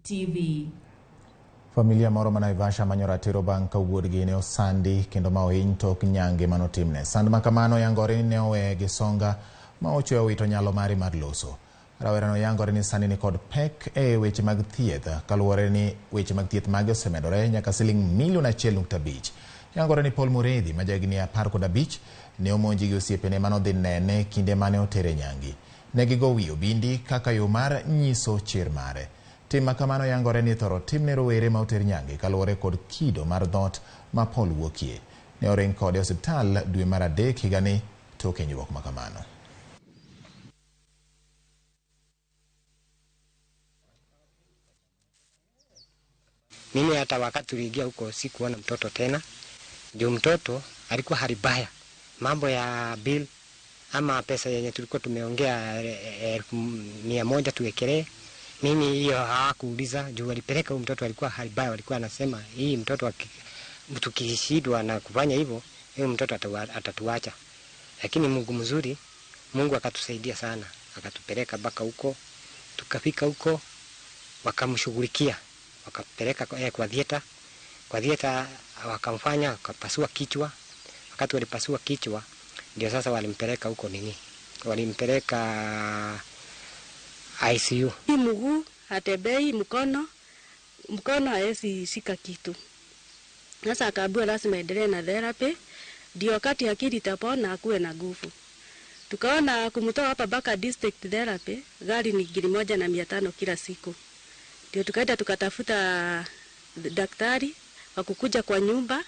TV. Familia moro ma Naivasha manyo ratiro bang' ka wuodgi ne osandi kendo ma ohiny tok nyange manotimne. Sand ma kamano yangore ni ne oweye gi songa ma ochoyo wito nyalo mare mar loso. Rawerano yangore ni sani ni kod pek e weche mag thieth kaluwore ni weche mag thieth mage osemedore nyaka siling milion 1.5. Yangore ni Paul Mureithi ma jahigni 15 ne omonji gi osiepene manodhi nene kinde mane otere nyangi. Ne gigo wi obindi kaka yo mar nyiso chir mare. Tim ma kamano yangore ni ithoro timne rowere ma oter nyange kaluwore kod kido mar dhoot ma Paul wuokie. Ne oring kode e osiptal dwe mar 3 higani tok hinyruok ma kamano. Mimi hata wakati tuliingia huko sikuona mtoto tena. Juu mtoto alikuwa hali mbaya. Mambo ya bill ama pesa yenye tulikuwa tumeongea 100,000 tuwekelee. Mimi hiyo hawakuuliza juu walipeleka huyu mtoto alikuwa hali mbaya, walikuwa anasema hii mtoto tukishindwa na kufanya hivyo, huyu mtoto atatuacha. Lakini Mungu mzuri, Mungu akatusaidia sana, akatupeleka mpaka huko. Tukafika huko wakamshughulikia, wakapeleka kwa theater. Kwa theater wakamfanya wakapasua kichwa. Wakati walipasua kichwa ndio sasa walimpeleka huko nini? Walimpeleka ICU. Hii mguu hatembei, mkono haezi shika kitu. Sasa akaambiwa lazima aendelee na therapy ndio wakati akili itapona akuwe na nguvu. Tukaona kumtoa hapa mpaka district therapy gari ni ngiri moja na mia tano kila siku. Ndio tukaenda tukatafuta daktari wa kukuja kwa nyumba.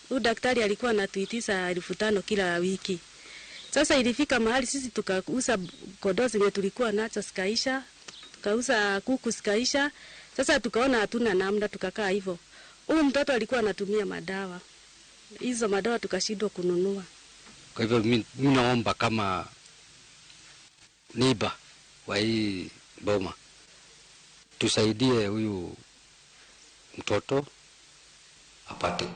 Huyu daktari alikuwa anatuitisha 5,000 kila wiki. Sasa ilifika mahali sisi tukauza kondoo zenye tulikuwa nazo zikaisha, tukauza kuku zikaisha. Sasa tukaona hatuna namna, tukakaa hivyo. Huyu mtoto alikuwa anatumia madawa. Hizo madawa tukashindwa kununua. Kwa hivyo mi naomba kama niba wa hii boma tusaidie huyu mtoto apate